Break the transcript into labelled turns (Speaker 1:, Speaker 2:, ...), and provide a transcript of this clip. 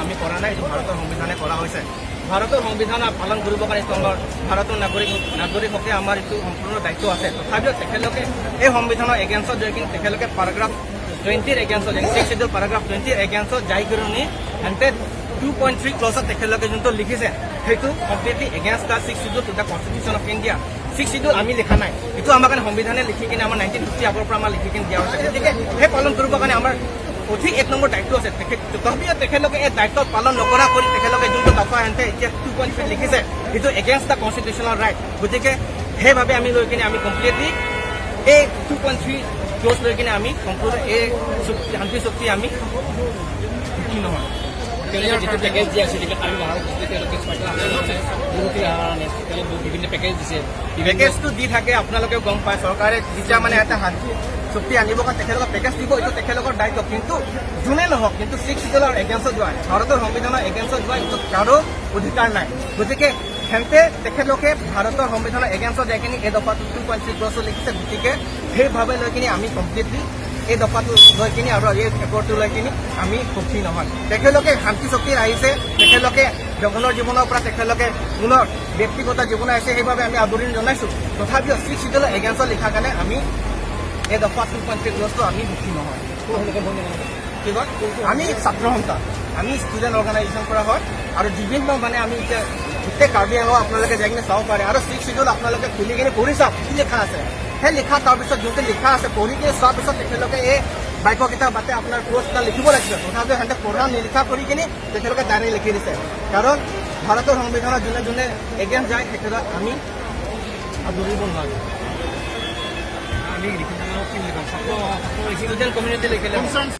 Speaker 1: আমি কৰা নাই, এইটো ভাৰতৰ সংবিধানে কৰা হৈছে। ভাৰতৰ সংবিধান পালন কৰিবৰ কাৰণে এইটো আমাৰ ভাৰতৰ নাগৰিকসকলে আমাৰ এইটো সম্পূৰ্ণ দায়িত্ব আছে। তথাপিও তেখেতলোকে এই সংবিধানৰ এগেইনষ্টত যাই কিনে, তেখেতলোকে পাৰাগ্ৰাফ 20ৰ এগেইনষ্টত, ছিক্স শ্বেডিউল পাৰাগ্ৰাফ 20ৰ এগেইনষ্টত যাই কৰি সিহঁতে 2.3 ক্লজত তেখেতলোকে যোনটো লিখিছে, সেইটো completely against the Sixth Schedule to the Constitution of India. Six schedule আমি লিখা নাই, এইটো আমাৰ কাৰণে সংবিধানে লিখি কিনে আমাৰ 1950 আগৰ পৰা আমাৰ লিখি কিনে দিয়া হৈছে। গতিকে সেই পালন কৰিবৰ কাৰণে আমাৰ অধিক এক নম্বৰ দায়িত্ব আছে। তথাপিও তেখেতলোকে এই দায়িত্ব পালন নকৰা কৰি তেখেতলোকে যোনটো দফা সিহঁতে এতিয়া 2.3 লিখিছে, সেইটো এগেইনষ্ট the constitutional right. গতিকে সেইবাবে আমি লৈ কিনে আমি কমপ্লিটলি এই 2.3 ক্লজ লৈ কিনে আমি সম্পূৰ্ণ এই চুক্তি, শান্তি চুক্তি আমি সুখী নহয়।
Speaker 2: তেওঁলোকে যিটো পেকেজ দিয়া আছে, যিবিলাক কাৰ্বি পাহাৰত যিটো তেওঁলোকে 6টা দুৰ্নীতি কাৰণে তেওঁলোকে বিভিন্ন পেকেজ দিছে, বিভিন্ন
Speaker 1: পেকেজটো দি থাকে, আপোনালোকেও গম পায়। চৰকাৰে যেতিয়া মানে এটা শান্তি চুক্তি আনিব কাৰণে তেখেতলোকৰ পেকেজ দিব, এইটো তেখেতলোকৰ দায়িত্ব। কিন্তু যোনে নহওক, কিন্তু ছিক্স চিডুলৰ এগেইনষ্টত যোৱা, ভাৰতৰ সংবিধানৰ এগেইনষ্টত যোৱা, এইটো কাৰো অধিকাৰ নাই। গতিকে সেন্তে তেখেতলোকে ভাৰতৰ সংবিধানৰ এগেইনষ্টত যাই কিনি এই দফাটো 2.3 ক্লজত লিখিছে। গতিকে সেইভাৱে লৈ কিনি আমি কমপ্লিটলি এই দফাটো লৈ কিনি আৰু এই একৰ্ডটো লৈ কিনি আমি সুখী নহয়। তেখেতলোকে শান্তি চুক্তিত আহিছে, তেখেতলোকে জংঘলৰ জীৱনৰ পৰা তেখেতলোকে পুনৰ ব্যক্তিগত জীৱন আহিছে, সেইবাবে আমি আদৰণি জনাইছো। তথাপিও ছিক্স চিডুলৰ এগেইনষ্টত লিখাৰ কাৰণে আমি এই দফা 2.3 ক্লজটো আমি সুখী নহয়। কি কয়, আমি ছাত্ৰ সন্থা, আমি ষ্টুডেণ্ট অৰ্গেনাইজেশ্যন কৰা হয় আৰু বিভিন্ন মানে আমি এতিয়া গোটেই কাৰ্বি আংলং আপোনালোকে যাই কিনে চাব পাৰে। আৰু ছিক্স চিডুল আপোনালোকে খুলি কিনে পঢ়ি চাওক কি লিখা আছে। সেই লিখা, তাৰপিছত যোনটো লিখা আছে পঢ়ি কিনে চোৱাৰ পিছত তেখেতলোকে এই বাক্যকেইটা বাতে আপোনাৰ ক্লজটা লিখিব লাগিছে। তথাপিও সিহঁতে পঢ়া নিলিখা কৰি কিনে তেখেতলোকে ডাইৰেক্ট লিখি দিছে। কাৰণ ভাৰতৰ সংবিধানত যোনে যোনে এগেইনষ্ট যায়, তেখেতক আমি আদৰিব নোৱাৰোঁ।
Speaker 2: আমি লিখিম কি বুলি ক'ম, ছাত্ৰ
Speaker 1: ষ্টুডেণ্ট কমিউনিটি লিখিলে।